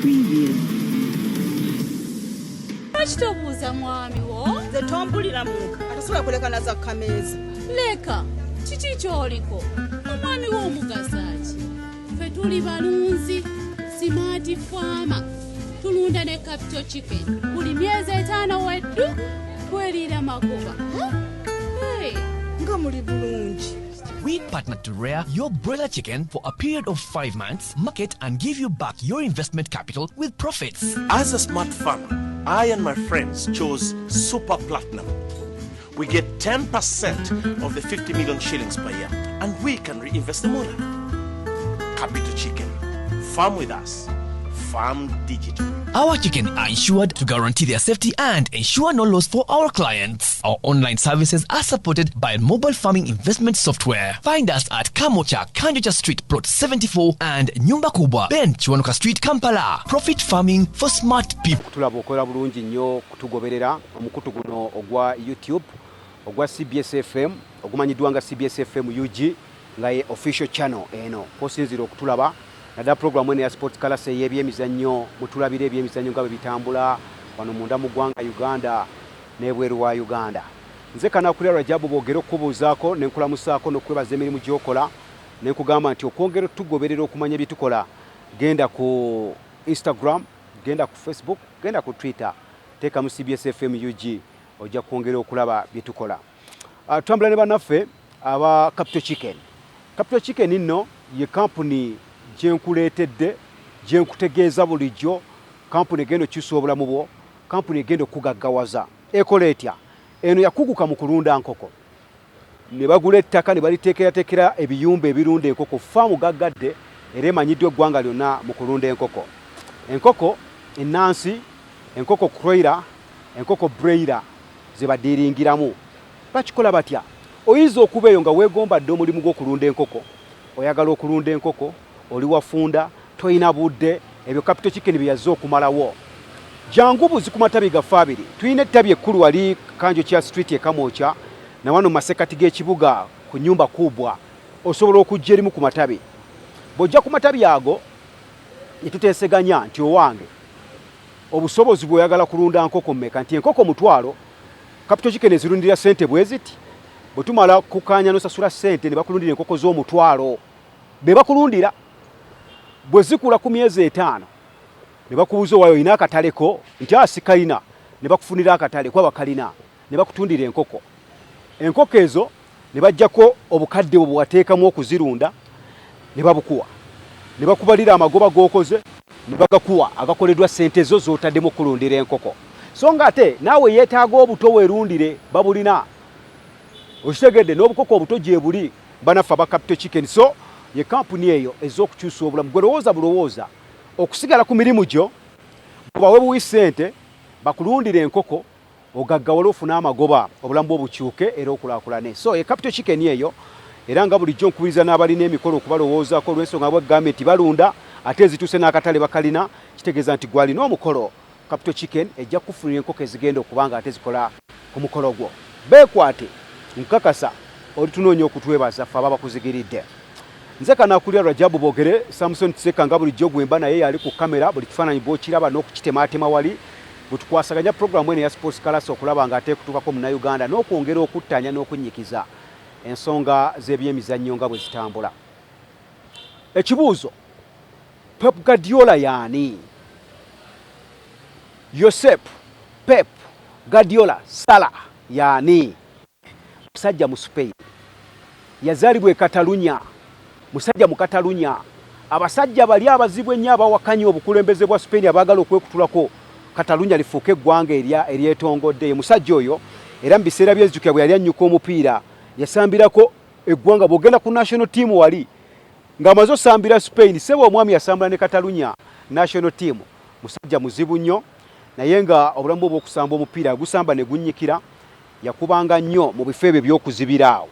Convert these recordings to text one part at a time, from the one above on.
Preview. Lwaki tobuuza mwami wo? Nze tombulira muntu atasobola kulekana za kameeza. Leka, kiki ky'oliko? Omwami wo omugasa ki? Ffe tuli balunzi, smart farmer. Tulunda ne Capital Chicken. Buli myezi 5 weddu tweriira magoba. Hey. Nga muli bulungi. We partner to rear your broiler chicken for a period of 5 months, market and give you back your investment capital with profits. As a smart farmer, I and my friends chose Super Platinum. We get 10% of the 50 million shillings per year, and we can reinvest the money. Capital Chicken. Farm with us. Farm digital. Our chicken are insured to guarantee their safety and ensure no loss for our clients. Our online services are supported by mobile farming investment software. Find us at Kamocha, Kanjocha Street, Plot 74 and Nyumba Kubwa, Ben Chiwanuka Street, Kampala. Profit farming for smart people. Tulaba okola bulungi nnyo kutugoberera omukutu guno ogwa YouTube ogwa CBS FM ogumanyiddwa nga CBS FM UG nga ye official channel eno kwosinziira okutulaba naddala pulogulaamu eno ya Sports Kalasa ey'ebyemizannyo. Mutulabira ebyemizannyo nga bwe bitambula wano munda mu ggwanga Uganda n'ebweru wa Uganda. Nze Kanakulya Rajabu Boogere okukubuuzaako ne nkulamusaako n'okukwebaza emirimu gy'okola ne nkugamba nti okwongera otugoberera okumanya bye tukola, genda ku Instagram, genda ku Facebook, genda ku Twitter, teekamu CBS FM UG, ojja kwongera okulaba bye tukola. Tutambula ne bannaffe aba Capital Chicken. Capital Chicken nno ye kampuni gye nkuleetedde, gye nkutegeeza bulijjo, kampuni egenda okukyusa obulamu bwo, kampuni egenda okukugaggawaza. Ekola etya? Eno yakuguka mu kulunda nkoko. Ne bagula ettaka ne baliteekerateekera ebiyumba ebirunda enkoko. Faamu gaggadde era emanyiddwa eggwanga lyonna mu kulunda enkoko. Enkoko ennansi, enkoko kroiler, enkoko broiler ze badiiringiramu. Bakikola batya? Oyinza okuba eyo nga weegomba dda omulimu gw'okulunda enkoko, oyagala okulunda enkoko, oli wafunda, tolina budde, ebyo Capital Chicken bye yazze okumalawo. Jangu buzi ku matabi gaffe abiri. Tulina ettabi ekkulu wali Kanjokya Street e Kamwokya na wano mu masekkati g'ekibuga ku nnyumba Kubwa. Osobola okujja erimu ku matabi. Bw'ojja ku matabi ago ne tuteeseganya nti owange obusobozi bw'oyagala kulunda nkoko mmeka, nti enkoko 1000 Capital Chicken ezirundira ssente bwe ziti. Bwe tumala kukkaanya n'osasula ssente ne bakulundira enkoko z'omutwalo, be bakulundira bwe zikula ku myezi 5 ne bakubuuza owaayo olina akatale ko, nti a sikalina, ne bakufunira akatale kuba bakalina ne bakutundira enkoko. Enkoko ezo ne baggyako obukadde bwe bwewateekamu okuzirunda ne babukuwa, ne bakubalira amagoba g'okoze ne bagakuwa agakoleddwa ssente zo z'otaddemu okulundira enkoko. So nga ate naawe yeetaaga obuto weerundire babulina, okitegedde, n'obukoko obuto gyebuli banaffe aba Capital Chicken. So ye kampuni eyo ezze okukyusa obulamu. Gwe lowooza bulowooza okusigala ku mirimu gyo, bawe buwi ssente bakulundire enkoko, ogaggawale ofune amagoba, obulamu bwo bukyuke era okulaakulane. So ye Capital Chicken eyo, era nga bulijjo nkubiriza n'abalina emikolo okubalowoozaako olw'ensonga bwegambye nti balunda ate ezituuse n'akatale bakalina, kitegeeza nti gwalina omukolo Capital Chicken ejja kukufunira enkoko ezigenda okuba nga ate zikola ku mukolo gwo. Beekwate, nkakasa olitunoonya okutwebaza ffe ababa bakuzigiridde. Nze Kanakulya Rajabu Bogere, Samson Kiseka nga bulijjo gwemba naye yali ku kamera buli kifaananyi bw'okiraba n'okukitemaatema wali bwe tukwasaganya pulogulaamu eno eya Sports Kalasa okulaba nga ate ekutuukako Munnayuganda n'okwongera okuttanya n'okunnyikiza ensonga z'ebyemizannyo nga bwe zitambula. Ekibuuzo, Pep Guardiola y'ani? Josep Pep Guardiola Salah y'ani? Musajja mu Spain, yazaalibwa e Catalunya, musajja mu Catalunya. Abasajja bali abazibu ennyo abawakanya obukulembeze bwa Spain abaagala okwekutulako Catalunya lifuuke eggwanga eryetongodde. Ye musajja oyo, era mu biseera by'enzijukira bwe yali annyuka omupiira yasambirako eggwanga. Bw'ogenda ku national team wali ng'amaze osambira Spain, ssebo omwami yasambula ne Catalunya national team. Musajja muzibu nnyo, naye nga obulamu bwe obw'okusamba omupiira gusamba ne gunnyikira. Yakubanga nnyo mu bifo ebyo eby'okuzibira awo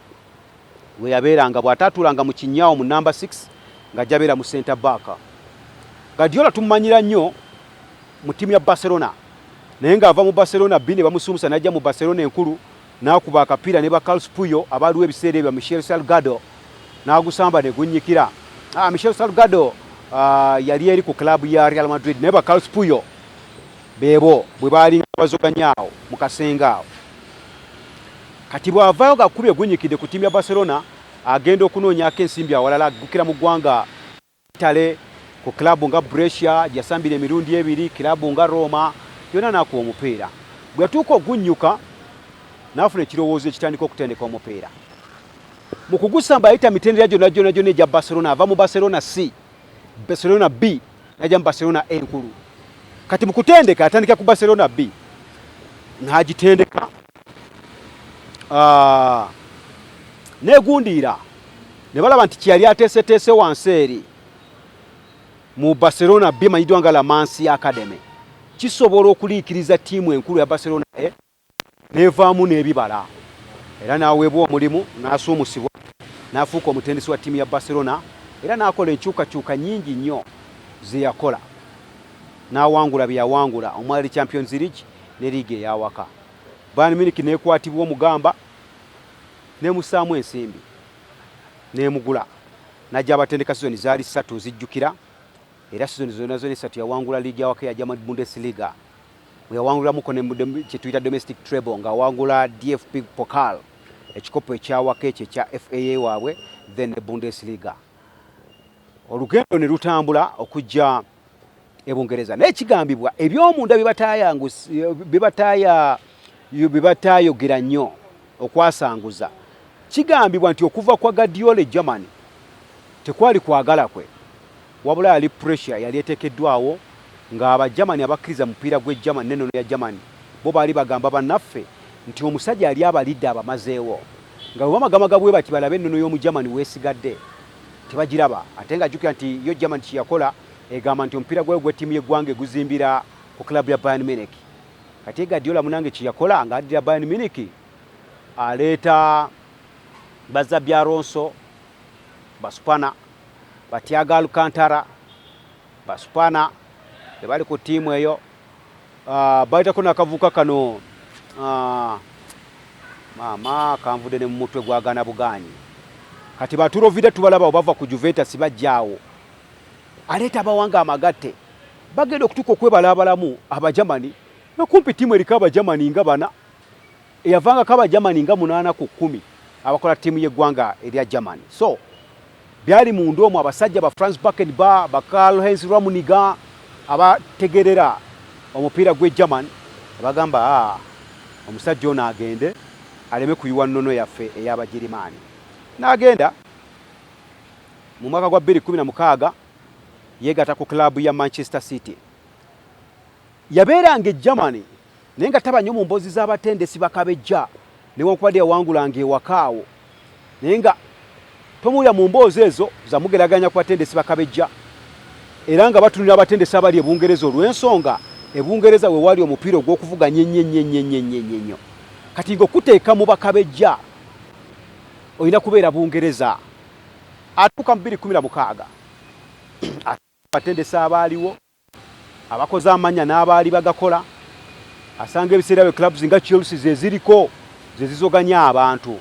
we yabeeranga, bw'ataatuulanga mu kinnya awo mu namba 6 ng'ajja abeera mu center back. Guardiola tumumanyira nnyo mu ttiimu ya Barcelona, naye ng'ava mu Barcelona B ne bamusuumusa n'ajja mu Barcelona enkulu n'akuba akapiira ne ba Carles Puyol abaaliwo ebiseera ebyo, Michel Salgado, n'agusamba ne gunnyikira. Michel Salgado Yali eri ku club ya Real Madrid, naye ba Carles Puyol beebo bwe baalinga bazoganya awo mu kasenge awo. Kati bw'avaayo ng'akubye gunyikidde ku ttiimu ya Barcelona, agenda okunoonyaako ensimbi awalala, aggukira mu ggwanga Italy ku club nga Brescia gyeyasambira emirundi ebiri, club nga Roma, yonna n'akuba omupiira. Bwe yatuuka ogunnyuka n'afuna ekirowoozo ekitandika okutendeka omupiira. Mu kugusamba ayita mitendera gyonna gyonna gyonna egya Barcelona, ava mu Barcelona C, Barcelona B, n'ajja mu Barcelona A enkulu. Kati mu kutendeka atandika ku Barcelona B n'agitendeka neegundiira ne balaba nti kyeyali ateeseteese wansi eri mu Barcelona B emanyiddwa nga La Masia Academy kisobola okuliikiriza ttiimu enkulu ya Barcelona A n'evaamu n'ebibala, era n'aweebwa omulimu n'asuumusibwa n'afuuka omutendesi wa ttiimu ya Barcelona, era n'akola enkyukakyuka nnyingi nnyo ze yakola n'awangula bye yawangula omwali Champions League ne liigi ey'awaka. Bayern Munich n'ekwatibwa omugamba n'emussaamu ensimbi n'emugula n'ajja abatendeka sizoni zaali ssatu nzijjukira, era sizoni zonna zonna essatu yawangula liigi y'awaka eya German Bundesliga, bwe yawanguliramuko ne kye tuyita domestic treble ng'awangula DFB Pokal, ekikopo ekyawaka ekyo ekya FA waabwe, then ne Bundesliga. Olugendo ne lutambula okujja e Bungereza, naye kigambibwa ebyomunda bye bataayogera nnyo okwasanguza. Kigambibwa nti okuva kwa Guardiola e Germany tekwali kwagala kwe, wabula yali pressure yali eteekeddwawo ng'Abagermany abakkiriza mupiira gw'e Germany n'ennono ya Germany bo baali bagamba bannaffe nti omusajja yali abalidde abamazeewo, nga bwe bamagamaga bwe bati balabe ennono y'Omugermany weesigadde tebagiraba. Ate nga jjukira nti yo Germany kye yakola egamba nti omupiira gwayo gw'ettiimu y'eggwanga eguzimbira ku club ya Bayern Munich. Kati Guardiola munange kye yakola ng'addira Bayern Munich aleeta ba Xabi Alonso, Basupana, ba Thiago Alcantara, Basupana bali ku ttiimu eyo. Bayitako n'akavuka kano, maama kanvudde ne mu mutwe gwagaana bugaanyi. Kati ba Arturo Vidal tubalaba bava ku Juventus bajjaawo, aleeta abawanga amagatte bagenda okutuuka okwebalaabalamu Abajamani, nga kumpi ttiimu eriko Abajamani nga bana, eyavangako Abajamani nga 8 ku 10 abakola ttiimu y'eggwanga erya Germany. So byali munda omwo abasajja ba Franz Beckenbauer, ba Karl Heinz Rummenigge abategerera omupiira gw'e German bagamba omusajja ono agende aleme kuyiwa nnono yaffe ey'Abagirimaani. N'agenda mu mwaka gwa 2016 yeegatta ku club ya Manchester City. Yabeeranga e Germany naye nga taba nnyo mu mboozi z'abatendesi bakabejja, newankubadde yawangulanga ewaka awo, naye nga tomuwulira mu mboozi ezo zamugeraganya ku batendesi bakabejja, era nga batunulira abatendesi abali e Bungereza olw'ensonga e Bungereza we wali omupiira ogw'okuvuganya ennyo ennyo ennyo ennyo ennyo ennyo ennyo. Kati ng'okuteeka mu bakabejja olina kubeera Bungereza. Atuuka mu 2016 abatendesi abaaliwo abakoze amannya n'abaali bagakola, asanga ebiseera bye clubs nga Chelsea ze ziriko ze zizoganya abantu,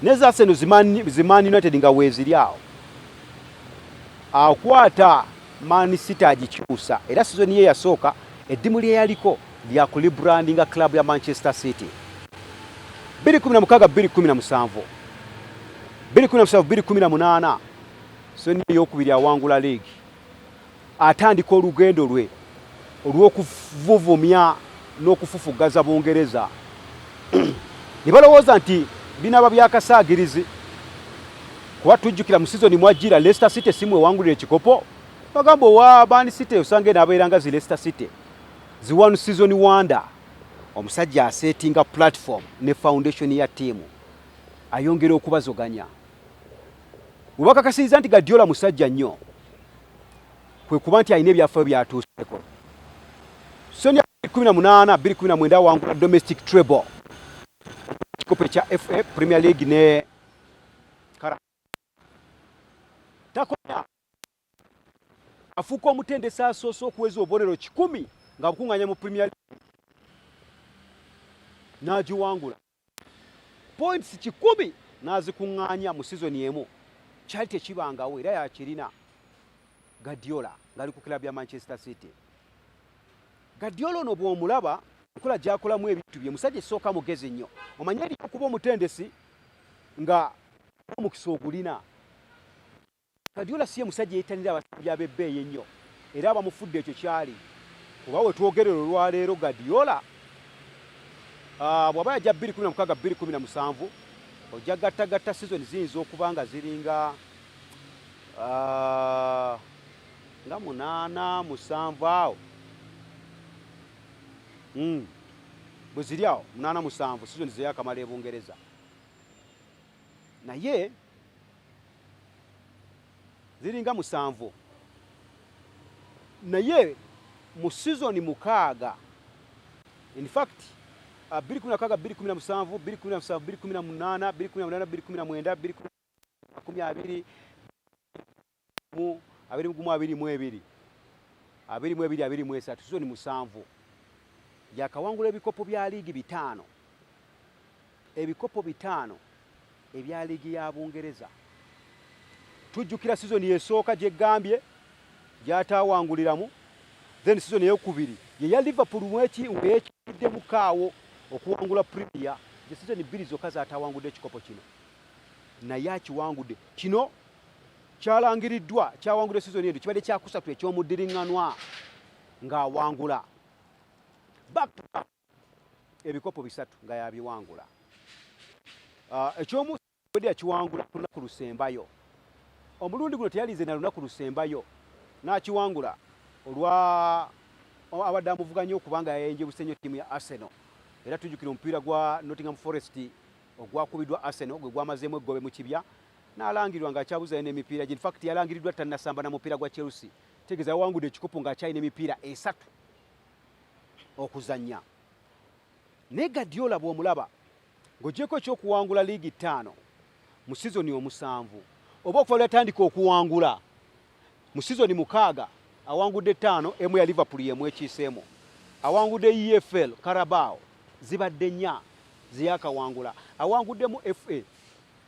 ne Arsenal zi Man United nga weeziri awo. Akwata Man City agikyusa, era sizoni ye yasooka eddimu lye yaliko lya kulibrandinga club ya Manchester City. 2016 2017 2017 2018 sizoni eyokubiri awangula league, atandika olugendo lwe olw'okuvuvumya n'okufufuggaza Bungereza. Ne balowooza nti binaaba byakasaagirizi, kuba tujjukira mu sizoni mwajjira Leicester City simu ewangulira ekikopo, bagamba owa Man City osanga enaabeera nga zi Leicester City zi one season wonder. Omusajja asetinga platform ne foundation ya ttiimu, ayongera okubazoganya. Bwe bakakasiriza nti Guardiola musajja nnyo, kwe kuba nti alina ebyafaayo byatuuseeko. Sonia 18 2019 awangula domestic treble, ekikopo ekya FA, Premier League ne takonya, afuuka omutendesi asoose okuweza obubonero 100 nga bukuŋŋaanya mu Premier League n'agiwangula, points 100 n'azikuŋŋaanya mu sizoni emu, kyali tekibangawo era yakirina. Guardiola ng'ali ku club ya Manchester City. Guardiola ono bw'omulaba enkola gy'akolamu ebintu bye, musajja esooka mugezi nnyo. Omanye eri okuba omutendesi nga omukisa ogulina. Guardiola si ye musajja yeettanira abasambi ab'ebbeeyi ennyo, era abamufudde ekyo kyali, kuba we twogerera olwaleero Guardiola bw'aba yajja 2016 2017, ojja gattagatta season ziyinza okuba nga ziringa nga 8, 7 awo, bwe ziri awo 8, 7 season zeyakamala e Bungereza, naye ziringa 7, naye mu sizoni 6, in fact 2016 2017, 2017 2018, 2018 2019, 2020, 21, 22, 22, 23, sizoni 7 yakawangula ebikopo bya liigi 5, ebikopo 5 ebya liigi ya Bungereza. Tujjukira sizoni esooka gyegambye gy'ataawanguliramu, then sizoni eyokubiri ye ya Liverpool weyekiddemu kaawo okuwangula Premier. Ze sizoni 2 zokka z'ataawangudde ekikopo kino, naye akiwangudde. Kino kyalangiriddwa kyawangudde sizoni eno, kibadde kyakusatu eky'omuddiriŋŋanwa ng'awangula back to back ebikopo 3 nga yabiwangula. Ekyomu yakiwangula ku lunaku lusembayo. Omulundi guno teyalize na lunaku lusembayo n'akiwangula olwa abadde amuvuganya okubanga yayenjebuse nnyo ttiimu ya Arsenal. Era tujjukira omupiira gwa Nottingham Forest ogwakubiddwa Arsenal gwe gwamazeemu eggobe mu kibya, n'alangirirwa ng'akyabuzayo n'emipiira gye. In fact yalangiriddwa tannasamba na mupiira gwa Chelsea, tegeeza yawangudde ekikopo ng'akyalina emipiira 3 okuzannya. Naye Guardiola bw'omulaba ng'oggyeko ekyokuwangula liigi 5 mu sizoni 7, oba okuva lwe yatandika okuwangula mu sizoni 6, awangudde 5, emu ya Liverpool yemwekiiseemu, awangudde EFL, Carabao zibadde 4 zeyakawangula, awanguddemu FA,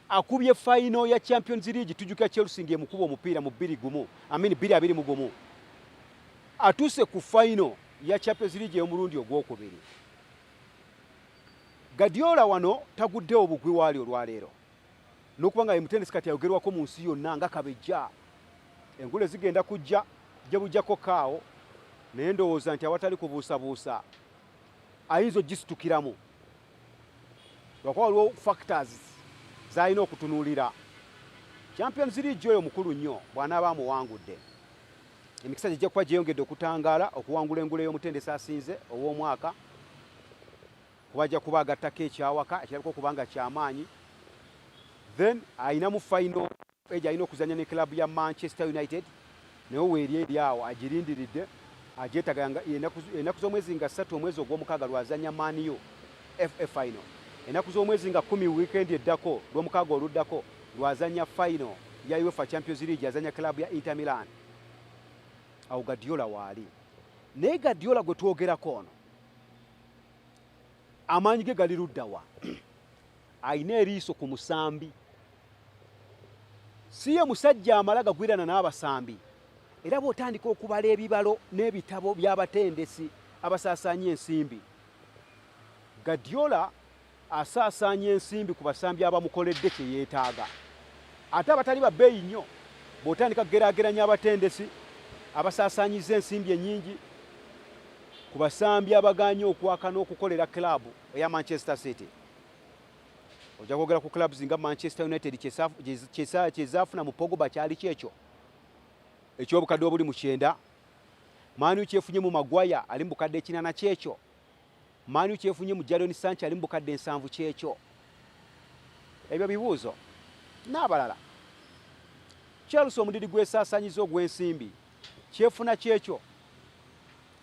akubye final ya Champions League, tujjukira Chelsea ng'emukuba omupiira mu 2-1, I mean 2-21, atuuse ku final ya Champions League ey'omulundi ogwokubiri. Guardiola wano taguddewo bugwi waali olwaleero, n'okuba nga ye mutendesi kati ayogerwako mu nsi yonna nga kabejja. Engule zigenda kujja gye bujjako kaawo, naye ndowooza nti awatali kubuusabuusa ayinza ogisitukiramu, lwakuba waliwo factors z'alina okutunuulira. Champions League oyo mukulu nnyo, bw'anaaba amuwangudde emikisa gijja kuba gyeyongedde okutangaala okuwangula engule y'omutendesi asinze ow'omwaka, kuba ajja kuba agattako ekyawaka ekirabika okuba nga kyamaanyi. Then ayinamu final egi alina okuzannya ne club ya Manchester United, naye weeri eri awo agirindiridde, agyetaaga. Ennaku z'omwezi nga 3 omwezi ogw'omukaaga lwazannya Man U FA final. Ennaku z'omwezi nga 10, weekend eddako, lw'omukaaga oluddako, lwazannya final ya UEFA Champions League, azannya club ya Inter Milan. Awo Guardiola waali. Naye Guardiola gwe twogerako ono, amaanyi ge gali luddawa? Ayina eriiso ku musambi. Si ye musajja amala gagwirana n'abasambi. Era bw'otandika okubala ebibalo n'ebitabo by'abatendesi abasaasaanya ensimbi, Guardiola asaasaanya ensimbi ku basambi abamukoledde kye yeetaaga, ate abatali babbeeyi nnyo. Bw'otandika kugeraageranya abatendesi abasaasaanyiza ensimbi ennyingi ku basambi abagaanye okwaka n'okukolera club eya Manchester City, ojja kwogera ku clubs nga Manchester United kyezaafuna mu Pogba kyali kyekyo eky'obukadde obuli mu 90, Man U kyefunye mu Maguire ali mu bukadde 80 kyekyo, Man U kyefunye mu Jadon Sancho ali mu bukadde 70 kyekyo. Ebyo bibuuzo. N'abalala, Chelsea omudidi gwesaasanyiza ogw'ensimbi kyefuna kyekyo.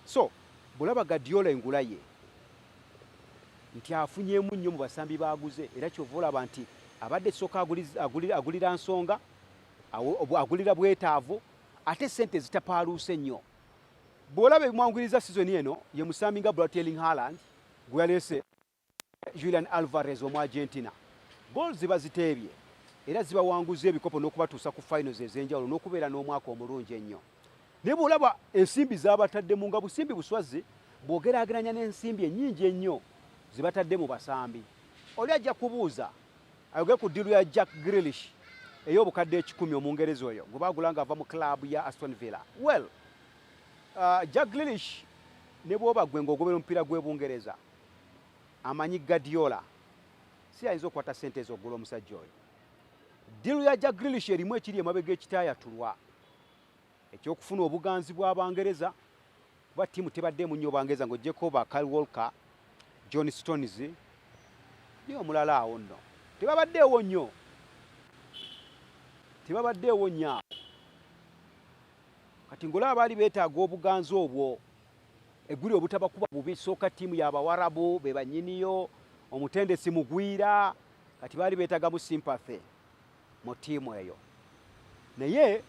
So bulaba Guardiola engula ye nti afunyeemu nnyo mu basambi baaguze, era kyova olaba nti abadde kisooka agulira nsonga, agulira bwetaavu, ate sente zitapaaluuse nnyo. Bw'olaba ebimwanguyiriza sizoni eno, ye musambi nga Erling Haaland gwe yaleese, Julian Alvarez omu Argentina, goal ziba ziteebye era zibawanguza ebikopo n'okubatuusa ku finals ez'enjawulo n'okubeera n'omwaka omulungi ennyo. Naye bw'olaba ensimbi z'abataddemu nga busimbi buswazi bw'ogeraageranya n'ensimbi ennyingi ennyo ze batadde mu basambi. Oli ajja kubuuza ayogere ku ddiiru ya Jack Grealish ey'obukadde 100, Omungereza oyo gwe baagula ng'ava mu club ya Aston Villa. Well, Jack Grealish, ne bw'oba gwe ng'ogobera omupiira gw'e Bungereza amanyi Guardiola, si ayinza okukwata ssente ezo okugula omusajja oyo. Ddiiru ya Jack Grealish erimu ekiri emabega ekitaayatulwa ekyokufuna obuganzi bw'Abangereza, kuba ttiimu tebaddeemu nnyo Bangereza ng'oggyeko ba Kyle Walker, John Stones ni omulala awo nno tebabaddeewo nnyo, tebabaddeewo nnyo awo. Kati ng'olaba baali beetaaga obuganzi obwo eggulire obutabakuba bubi. Sooka ttiimu y'Abawarabu be bannyiniyo, omutendesi mugwira, kati baali beetaagamu sympathy mu ttiimu eyo. Naye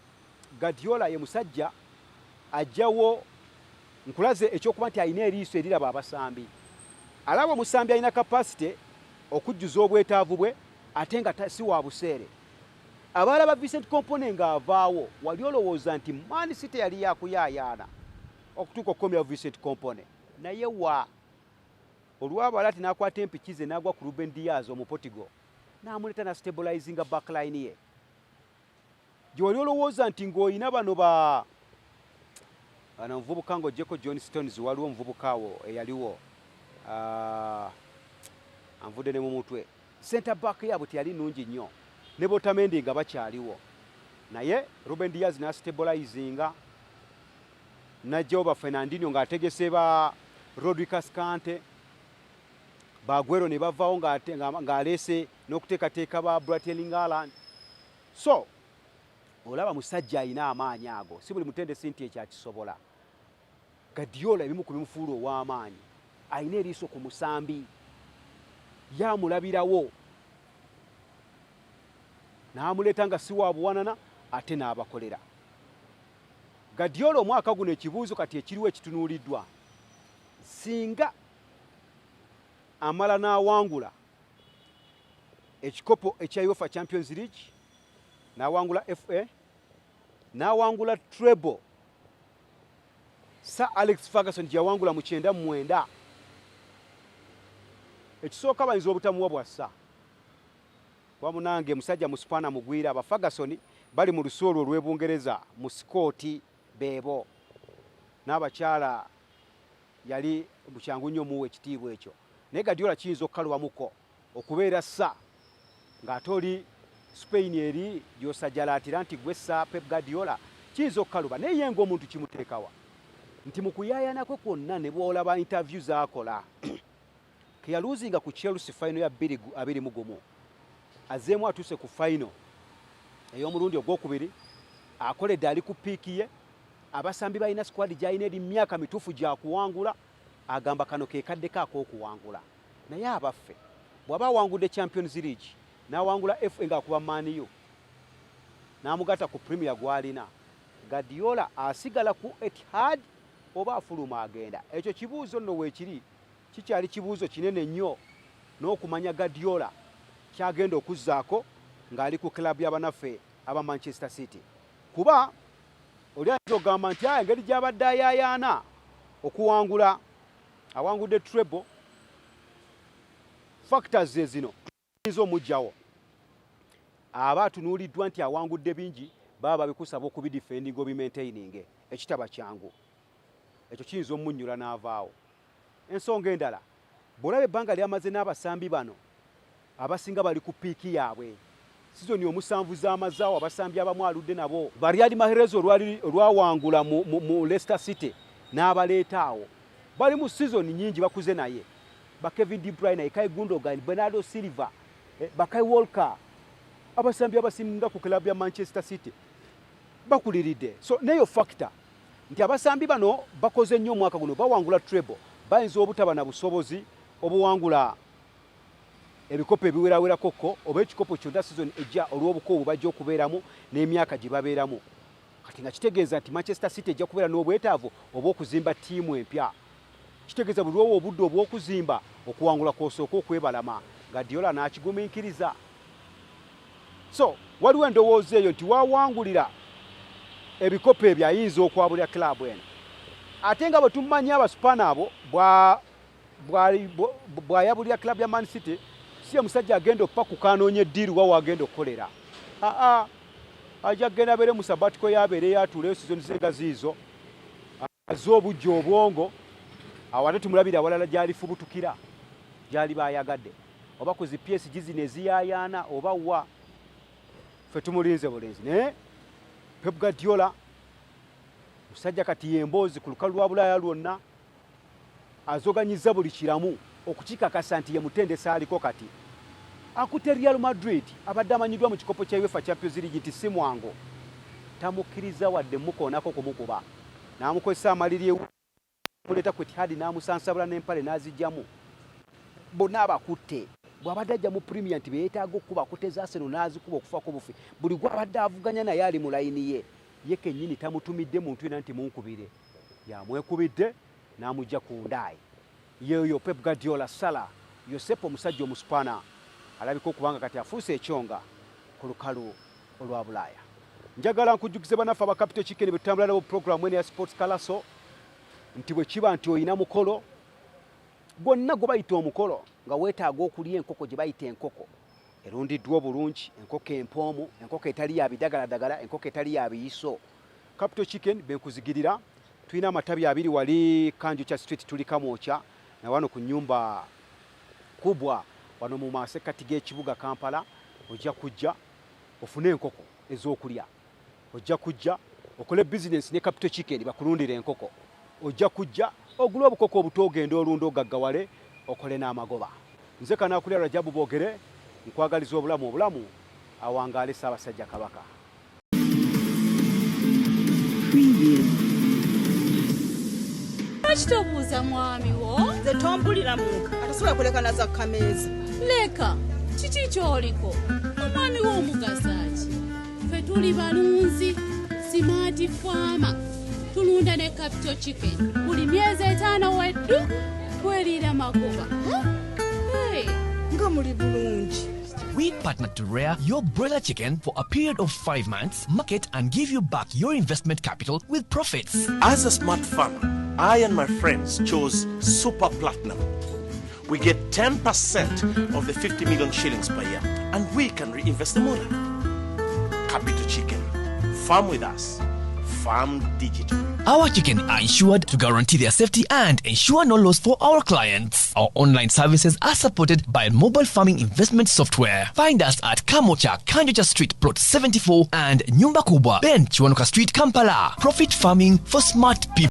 Guardiola ye musajja ajjawo nkulaze ekyokuba nti alina eriiso eriraba abasambi, alaba omusambi alina capacity okujjuza obwetaavu bwe ate nga si wa buseere. Abalaba Vincent Kompany ng'avaawo, wali olowooza nti Man City yali yakuyaayaana okutuuka okukomya Vincent Kompany, naye wa olwabala ati n'akwata empiki ze n'agwa ku Ruben Dias Omupotigo n'amuleeta na stabilizinga backline ye. Gye wali olowooza nti ng'olina bano ba bano omuvubuka ng'oggyeko John Stones, waliwo omuvubuka awo eyaliwo, anvudde ne mu mutwe, center back yaabwe teyali nnungi nnyo ne Otamendi nga bakyaliwo, naye Ruben Dias n'astabilizinga n'aggyawo ba Fernandinho ng'ategese ba Rodri Cascante, ba Aguero ne bavaawo ng'aleese n'okuteekateeka ba Erling Haaland. So olaba musajja alina amaanyi ago, si buli mutendesi nti ekyakisobola. Guardiola ebimu ku bimufuula ow'amaanyi, alina eriiso ku musambi, yamulabirawo n'amuleeta nga si wa buwanana ate n'abakolera. Guardiola omwaka guno, ekibuuzo kati ekiriwo ekitunuuliddwa, singa amala n'awangula ekikopo ekya UEFA Champions League, n'awangula FA, n'awangula treble Sir Alex Ferguson gye yawangula mu 99, ekisooka bayinza obutamuwa bwassa kuba munange musajja muspaana mugwira. Aba Ferguson bali mu lusu olwo olw'Ebungereza mu Sikooti beebo n'abakyala, yali bukyangu nnyo muwa ekitiibwa ekyo. Naye Guardiola kiyinza okukalubamuko okubeera Sir ng'ate oli Spain eri gy'osajjalaatira nti gwe Sir Pep Guardiola, kiyinza okukaluba. Naye ye ng'omuntu kimuteekawa nti mu kuyaayana kwe kwonna ne bw'olaba interview z'akola, keyaluuzinga ku Chelsea final ya 2021, azzeemu atuuse ku final ey'omulundi ogwokubiri, akoledde, ali ku peak ye, abasambi balina squad gy'alina eri myaka mituufu gyakuwangula, agamba kano ke kaddeko ak'okuwangula. Naye abaffe, bw'aba awangudde Champions League n'awangula FA ng'akuba Man U n'amugatta ku Premier gw'alina, Guardiola asigala ku Etihad oba afuluma agenda? Ekyo kibuuzo nno weekiri, kikyali kibuuzo kinene nnyo n'okumanya Guardiola kyagenda okuzzaako ng'ali ku club y'abanaffe aba Manchester City, kuba oli ayinza okugamba nti engeri gy'abadde ayaayaana okuwangula, awangudde treble, factors zino ziyinza omuggyawo. Aba atunuuliddwa nti awangudde bingi, baba babikusaba okubidefendinga, obimaintaininge, ekitaba kyangu. Ekyo kiyinza omunnyula n'avaawo. Ensonga endala, bw'olaba ebbanga lyamaze n'abasambi bano abasinga bali ku peak yaabwe, sizoni 7 z'amazaawo, abasambi abamu aludde nabo, ba Riyad Mahrez olwawangula mu Leicester City n'abaleeta awo, bali mu sizoni nyingi bakuze naye, ba Kevin De Bruyne, Ilkay Gundogan, Bernardo Silva, ba Kyle Walker, abasambi abasinga ku club ya Manchester City bakuliridde. So neyo factor nti abasambi bano bakoze nnyo omwaka guno, bawangula treble, bayinza obutaba na busobozi obuwangula ebikopo ebiwerawerakoko oba ekikopo kyonna season ejja olw'obukoowu bajja okubeeramu n'emyaka gye babeeramu. Kati nga kitegeeza nti Manchester City ejja kubeera n'obwetaavu obw'okuzimba ttiimu empya. Kitegeeza buli lwowa obudde obw'okuzimba okuwangula kw'osooka okwebalama, Guardiola n'akigumiikiriza. So waliwo endowooza eyo nti wawangulira Ebikopo ebyo ayinza okwabulira club eno, ate nga bwe tumanyi Abasupana abo, bw'ayabulira club ya Man City, si ye musajja agenda okupakuka anoonya eddiiru wa wagenda okukolera. Aa, ajja kugenda abeere mu sabbatical, yabeereyo, atuuleyo season ze nga ziizo, aze obujja obwongo awo, ate tumulabire awalala gy'alifubutukira, gy'aliba ayagadde, oba ku zi PSG zino eziyaayaana oba wa. Ffe tumulinze bulinzi. Naye Pep Guardiola musajja kati yemboozi ku lukalu lwa Bulaaya lwonna, azoganyiza buli kiramu okukikakasa nti ye mutendesi aliko kati. Akutte Real Madrid, abadde amanyiddwa mu kikopo kya UEFA Champions League nti si mwangu, tamukkiriza wadde mukoonako kumukuba, n'amukozesa amaliri muleeta ku Etihad, n'amusansabula n'empale n'azijjamu. Bonna abakutte bw'abadde ajja mu Premier nti beyeetaaga okukuba, akuteza Arsenal n'azikuba okufako bufi. Buli gw'abadde avuganya naye ali mu layini ye, ye kennyini tamutumidde muntu yena nti munkubire, yamwekubidde n'amugja ku ndaayi. Yeoyo Pep Guardiola Sala Yosepu, omusajja Omusupana alabika okubanga kati afuuse ekyonga ku lukalu olwa Bulaaya. Njagala nkujjukize bannaffe aba Capital Chicken bwe tutambula nabo puroguramu eno ya Sports Kalaso nti bwe kiba nti olina mukolo gwonna gwe bayita omukolo nga weetaaga okulya enkoko gye bayita enkoko erundiddwa obulungi, enkoko empoomu, enkoko etali ya bidagaladagala, enkoko etali ya biyiso, Capital Chicken benkuzigirira. Tulina amatabi abiri wali Kanjukya Street, tuli Kamwokya, na wano ku nyumba kubwa wano mu masekkati g'ekibuga Kampala. Ojja kujja ofune enkoko ez'okulya, ojja kujja okole bizinensi ne Capital Chicken bakulundira enkoko, ojja kujja ogule obukoko obuto, ogenda olunda, ogaggawale, okole n'amagoba. Nze Kanaakulya Rajabu Boogere, nkwagaliza obulamu obulamu. Awangaale Ssaabasajja Kabaka. Preview. Lwaki tobuuza mwami wo? Nze tompulira muka atasobola kulekana za kameeza. Leka, kiki kyoliko? Omwami wo omugaso ki? Ffe tuli balunzi, smart farmer, tulunda ne Capital Chicken. Buli myezi 5 weddu tweriira magoba. Hey. Nga muli bulungi. We partner to rear your broiler chicken for a period of 5 months, market and give you back your investment capital with profits. As a smart farmer, I and my friends chose Super Platinum. We get 10% of the 50 million shillings per year, and we can reinvest the money. Capital Chicken. Farm with us. Farm digital. Our chicken are insured to guarantee their safety and ensure no loss for our clients. Our online services are supported by mobile farming investment software. Find us at Kamocha, Kanjocha Street, Plot 74 and Nyumba Kubwa, Ben Chiwanuka Street, Kampala. Profit farming for smart people.